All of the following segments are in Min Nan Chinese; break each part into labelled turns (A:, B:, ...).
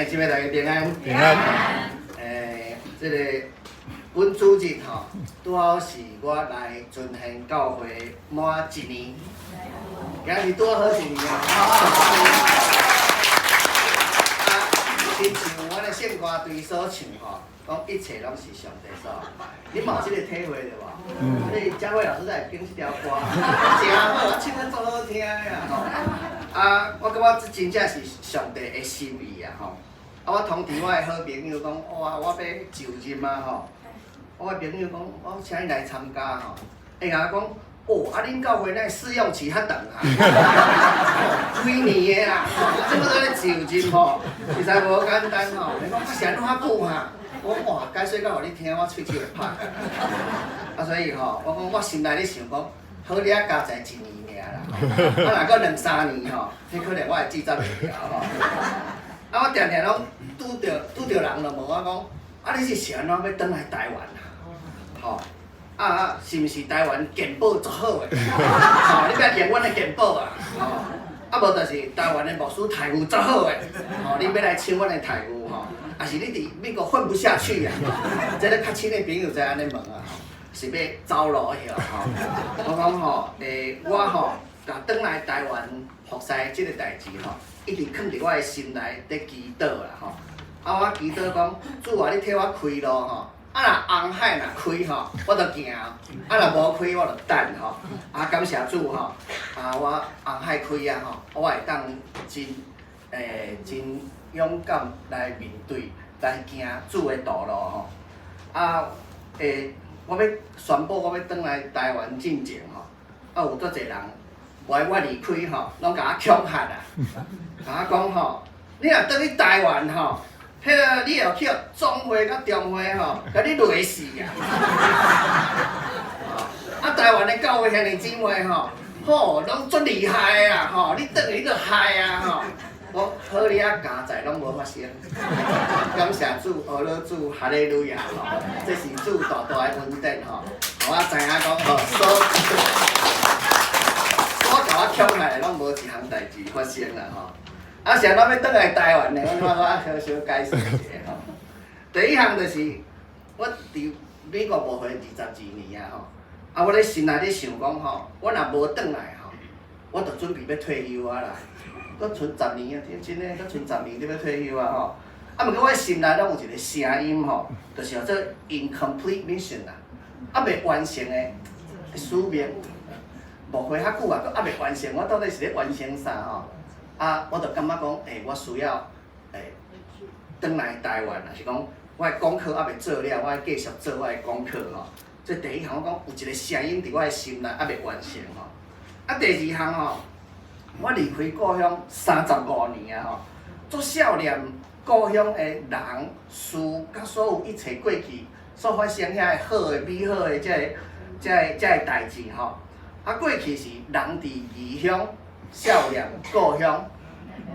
A: 兄弟姊妹大家平安。
B: 平安。
A: 這个本主日吼，拄好是我來尊賢教會滿一年，今日拄好一年啊！啊，親像阮的聖歌隊所唱吼，講一切攏是上帝所安排，你嘛有這个體會對無？所以嘉慧老師才會揀這條歌，真好，我唱得足好聽的啊吼。啊，我感覺這真正是上帝的心意啊吼。啊，我通知我的好朋友講，哇，我欲就任啊吼。我的朋友講，我請你來參加吼。伊共我講，哦，啊，恁教會那試用期較長啊，幾年的啦，吼，這麼多咧就任吼，實在無簡單吼。伊講啊，是按怎較久哈？我講哇，解說到予你聽，我喙齒會拍。啊，所以吼，我講我心內咧想講，好你仔加在一年爾啦，啊，若閣兩三年吼，彼可能我會志雜袂牢吼。啊，我定定攏拄著人就問我講，啊，你是按怎欲轉來台灣啊？吼，啊，是毋是台灣健保足好的？吼，你欲用阮的健保啊？吼，啊無就是台灣的牧師待遇足好的，吼，你欲來搶阮的待遇吼？啊是你佇美國混不下去啊？這个較親的朋友才按呢問啊，是欲走路去吼？我講吼，我吼，共轉來台灣服侍這个代誌吼，一直囥佇我的心內佇祈禱啦吼。啊，我祈禱講，主啊，你替我開路吼。啊，若紅海若開吼，我就行；啊，若無開，我就等吼。啊，感謝主吼，啊，我紅海開啊吼，我會當真勇敢來面對，來行主的道路吼。啊，我欲宣布我欲轉來台灣進前吼，啊，有足濟人無愛我離開吼，攏共我恐嚇啊，共我講吼，你若轉去台灣吼，彼个你會去予總會佮中會吼，共你累死啊！啊，台灣的教會兄弟姊妹吼，吼，攏足厲害的啊！吼，你轉去你就害啊！吼，我好你仔加載攏無發生，感謝主，阿樂主，哈利路亞吼！這是主大大的恩典吼，予我知影講吼，所共我恐嚇的攏無一項代誌發生啦吼。啊，是按怎欲轉來台灣呢？我小小解釋一下吼。第一項就是我佇美國無回22年啊吼，啊，我咧心內咧想講吼，我若無轉來吼，我就準備欲退休啊啦。閣賰十年啊，真的，閣賰十年就欲退休啊吼。啊，毋過我心內攏有一個聲音吼，就是叫做 incomplete mission 啊，猶未完成的使命。牧會較久啊，閣猶未完成，我到底是咧完成啥吼？啊，我就感覺講，我需要轉來台灣，抑是講我的功課猶未做了，我愛繼續做我的功課吼。這第一項我講有一個聲音佇我的心內猶未完成吼。啊，第二項吼，我離開故鄉35年啊吼，足想念故鄉的人事，佮所有一切過去所發生遐个好的、美好的這个代誌吼。啊，過去是人佇異鄉想念故鄉，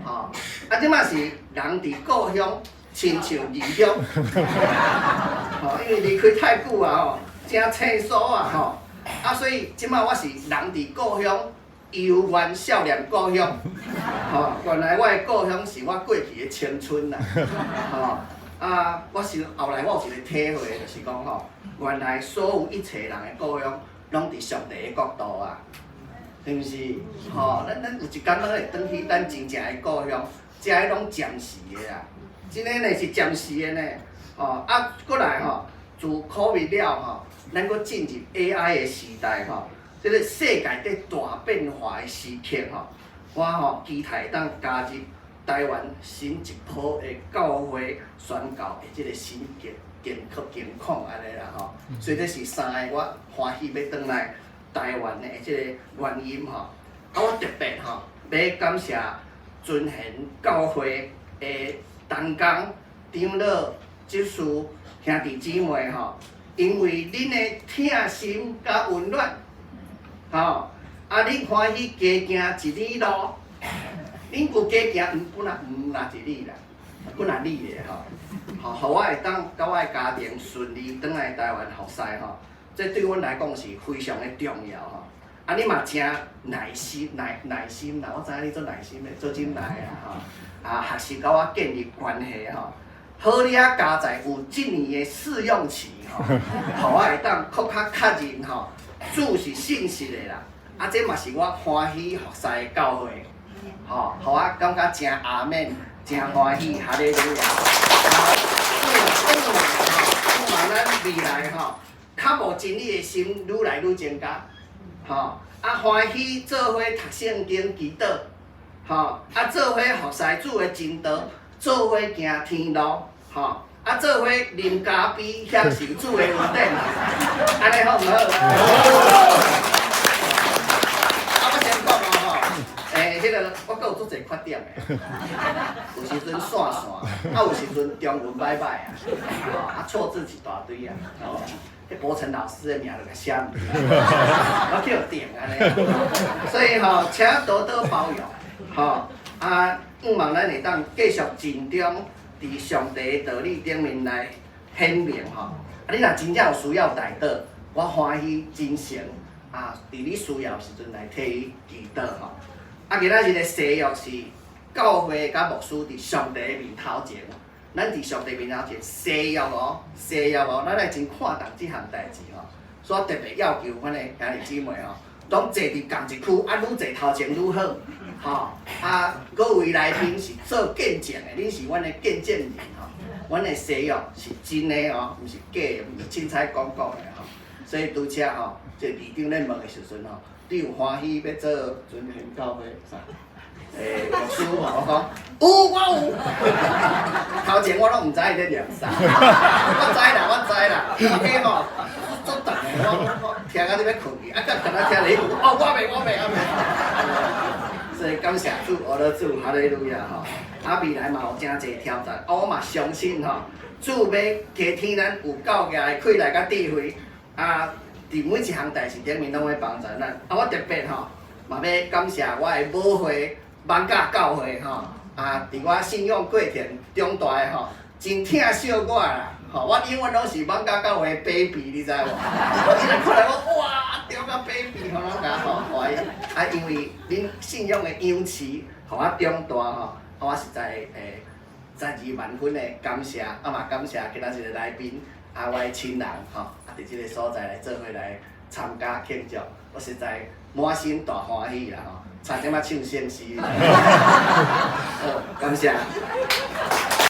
A: 吼，啊，這擺是人佇故鄉親像異鄉，吼，因為離開太久啊吼，誠生疏啊吼，啊，所以這擺我是人佇故鄉，猶原想念故鄉，吼，原來我的故鄉是我過去的青春啦，吼，啊，我是後來我有一個體會，就是講吼，原來所有一切人的故鄉，攏佇上帝的國度啊，是毋是？吼，咱有一工攏會轉去咱真正的故鄉，這个攏暫時的啦，真的呢是暫時的呢，吼，啊，過來吼，自 COVID 了吼，咱閣進入 AI 的時代吼，這个世界佇大變化的時刻吼，我吼期待會當加入台灣新一波的教會宣教的這个新境境況按呢啦吼，所以這是三個我歡喜欲轉來台灣的這個原因吼。啊，我特別吼欲感謝尊賢教會的同工、長老、執事、兄弟姊妹吼，因為恁的疼心佮溫暖，吼，啊，恁歡喜加行一里路，恁有加行，毋本來毋若一里啦，幾若里的吼，吼，予我會當佮我的家庭順利轉來台灣服侍吼，這對阮來講是非常的重要吼。啊，你嘛誠耐心耐耐心啦，我知影你足耐心的，做真耐啊吼，啊，學習佮我建立關係吼。好你仔佳哉有一年的試用期吼，予我會當閣較確認吼，主是信實的啦。啊，這嘛是我歡喜服侍的教會，吼，予我感覺誠阿們，誠歡喜，哈利路亞。啊，盼望咱未來吼，渴慕真理的心愈來愈增加，吼，啊，歡喜做伙讀聖經祈禱，吼，啊，做伙服侍主的真道，做伙行天路，吼，啊，做伙啉咖啡享受主的恩典，按呢好毋好？啊，我先講哦吼，彼個我閣有足濟缺點的，有時陣散散，啊，有時陣中文䆀䆀啊，吼，啊，錯字一大堆啊，吼，彼柏成老師的名就共寫毋對，我去予定按呢，所以吼，請多多包容，吼，啊，向望咱會當繼續盡忠佇上帝的道理頂面來顯明吼。啊，你若真正有需要代禱，我歡喜真誠啊，佇你需要的時陣來替你祈禱吼。啊，今仔日的誓約是教會佮牧師佇上帝的面頭前，咱佇上帝面頭前誓約哦，誓約哦，咱愛真看重這項代誌吼。所以特別要求阮的兄弟姊妹吼，攏坐佇仝一區，啊，愈坐頭前愈好，吼。啊，各位來賓是做見證的，恁是阮的見證人吼。阮的誓約是真的哦，毋是假的，毋是凊彩講講的吼。所以拄才吼，這里長咧問的時陣吼，你有歡喜欲做尊賢教會啥？牧師吼，我講有，我有。頭前我攏毋知伊咧念啥，我知啦，我知啦。啊，彼吼足長的，我聽到你欲睏去，啊，閣敢若聽咧，哦，我袂，我袂，我袂。所以感謝主，阿樂主，哈利路亞吼。啊，未來嘛有誠濟挑戰，啊，我嘛相信吼，主欲加添咱有夠額的氣力佮智慧，啊，佇每一項代誌頂面攏會幫助咱。啊，我特別吼，嘛欲感謝我的母會艋舺教會吼，啊，佇我信仰過程長大的吼，真疼惜我啦，吼，我永遠攏是艋舺教會的 baby，你知無？我一來看來我哇，著甲 baby 吼，攏共吼歡喜。啊，因為恁信仰的養飼，予我長大吼，我實在十二萬分的感謝，啊嘛感謝今仔日的來賓，啊我的親人吼，啊佇這个所在來做伙來參加慶祝，我實在滿心大歡喜啦吼，差點仔唱聖詩。好，感謝。